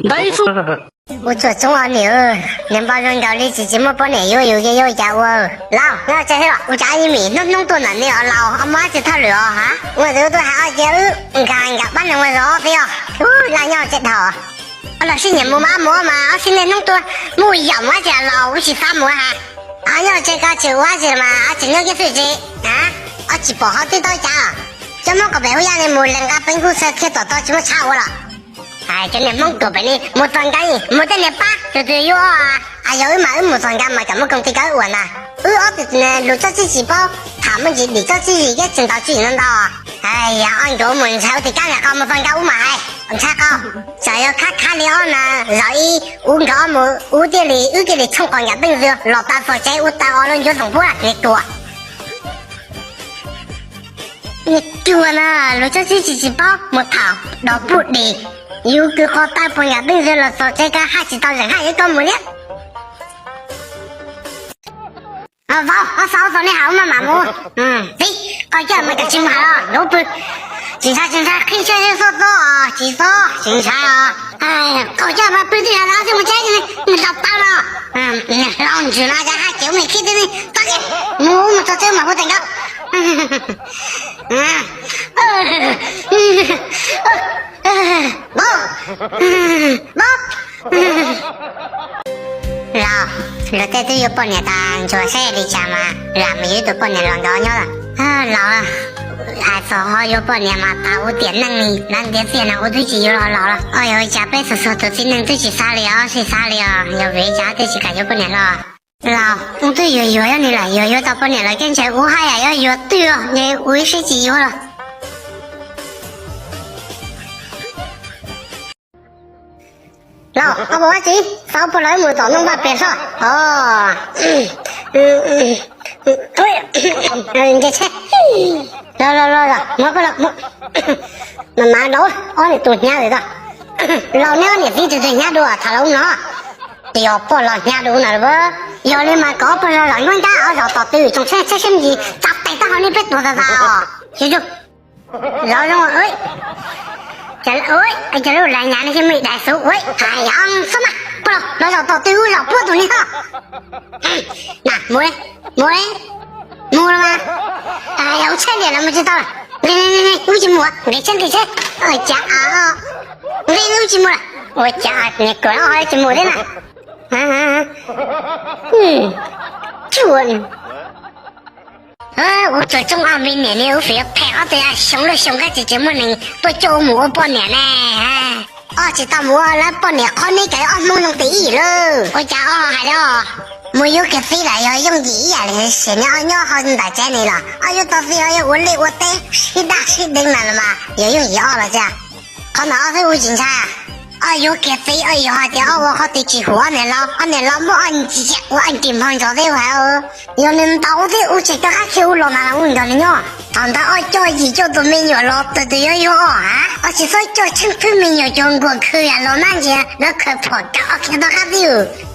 Ntawd ib txhij. Ua tsuam txoob os niam, niam npau zoo nkaus li tsis tsis muaj poj niam yuav yus ces yuav cas ua. Laus, nyob tsev thiab los ua cas ib mis hnub hnub tuaj ntawm ne os laus, ho muaj dab tsi thauj lwm os ha? Ua tus tuaj hais os ces wb nkag nkag pab neeg ua zog thiab os. Laus nyob tsev dhau. Ob los sib nyiam mus mas mus mas ob sib niaj hnub tuaj mus yam mus dab tsi laus, wb tsis xav mus ha. Nyob tsev koj tsis ua dab tsi los mas tsis nyob kiag xwb tsis. Ob tsis pom ho twb tau cas. Cov Hmoob kom pem hu yaj li mus lees nqa peev kuj xaw kiag tom tau tsis muaj tshab ua los. Hais cov niag Hmoob tuag pem li mus txog nkaus mus tej niag pab tus twg yuav. Yog wb mas wb mus txog nkaus mas cov Hmoob koom ti kawg ua ntag. Wb ob tug lus txob txib tsis paub, tham me ntsis dim txob txib zis thiab tsis ntaus tsis no ntag. Yog ob nkawd mus ntshai ua tim kab nyiam qau mus txog nkaus ub mas hais ntshai qau. Txawm yog khab khab li ob na, zaum ib ub nkawd ob mus ub thiaj li wb thiaj li txhooj qos nkam teej ntxwg los tau txog tsev ua tau os lub ncuav xoom puab niag tuag. Niag cuag na, lus txob txib tsis tsis paub mus tham dog puj dim. Yus kws qhov tau puag nkam teej ntxwg los txog tsev koj haj tsis tau zeem haj yuav koj mus liab. Vauv, ob xav ua txog nej hais ua maj mam mus. Txiv, qhov coj mas koj tsis mus hais los yuav pw. Tsis ntshai tsis ntshai, qhib siab xoj txob tsis txob tsis ntshai os. Qhov coj mas pw twb yog los xij mus tsev, nws ntaus tau los. Hlau ntswg no cas haj ces ua me khib twb txob ces mus mus txog tsev mas hu teem nkaus. Laus, luag tej twb yuav poj niam tas ntsuag saib li cas mas lam mus yuav ib tug poj niam los nrog nyob. Laus, hais txog ho yuav poj niam mas tas ua tiam neej li, lawv ntiav txiag no ua twb tsis yuav los laus los. Ua cas peb txhua txhua tus txiv neej twb tsis xav li os, tsis xav li os, yog vim li cas thiaj tsis kam yuav poj niam hlo? Laus, ub twb yuav yuav ni lawm, yuav yuav tau poj niam lawm kev ntshai ua haj yam yuav yuav twg os, ua ib siab tsis yuav los. Laus, koj puas ua txiv, xav pog los wb mus tom ntoo vaj pem soj. Nce tsheb. Los los los, mus pog los. Mas mas laus, ob niam txiv hnyav lawm tag. Laus neb ob niam txiv tus twg hnyav dua tham laus no. Ces yog pog los hnyav dua na. Yog li mas kom ob pog los zom nkauj nkauj, ob zom tom tw tsoom tsheb tsheb siab ntsis tsa tes taub hau nej peb tuag tas tas os. Zom zoo, cas lub laj nyav ne, muaj ib daim xuv ua, hais yog xob mas, pog los zom tom tw ub zom puab tus niag ho. Na, mus li, mus li, mus los mas. Yog ua tsheb liam los mus tsis tau. Nqis, nqis, nqis, wb tsis mus, nqis tsheb, nqis tsheb. Cas, nqis, wb tsis mus lawm. Ua cas niag kuam ho tsis mus thiab na. Ua tsuag tsooj, ob me niam ne, ub fim phem ob tug, xyoo loj xyoo kab tsis tsis muaj neeg tuaj coj mus ua poj niam ne. Ob tsis tau mus ua lawv poj niam qhov neb cov ob Hmoob zoo tim ib lawm. Ua cas ob hais li os? Mus yuav kiag txiv lawm yog yooj yim ib yam li sim neb ob nyob hauv ntawm tsev ni los ob yuav tau txiv los yog ua liaj ua teb sib daj sib deev na los mas yog yooj yim ob los tiag. Qhov ntawd ob xwb ua tsis ntshai. Ob yuav kiag txiv, ob yuav hais tias ob ua qhov twg tsis hum ob niam laus, ob niam laus muab ob ncaim ua ob ncaim npog ntsos thiab hais. Yog nws ntaus thiab ua tsis rov qab khiav ua los mas ua nrog nws nyob. Thaum ntawd ob coj yim coj tus me nyuam los tus twg yuav yug ob hab? Ob tsis txhob coj tsheej thwb me nyuam cov nkuaj khw yam los nab ntsia lawv khaws phom kav ob khiav rov qab thiab.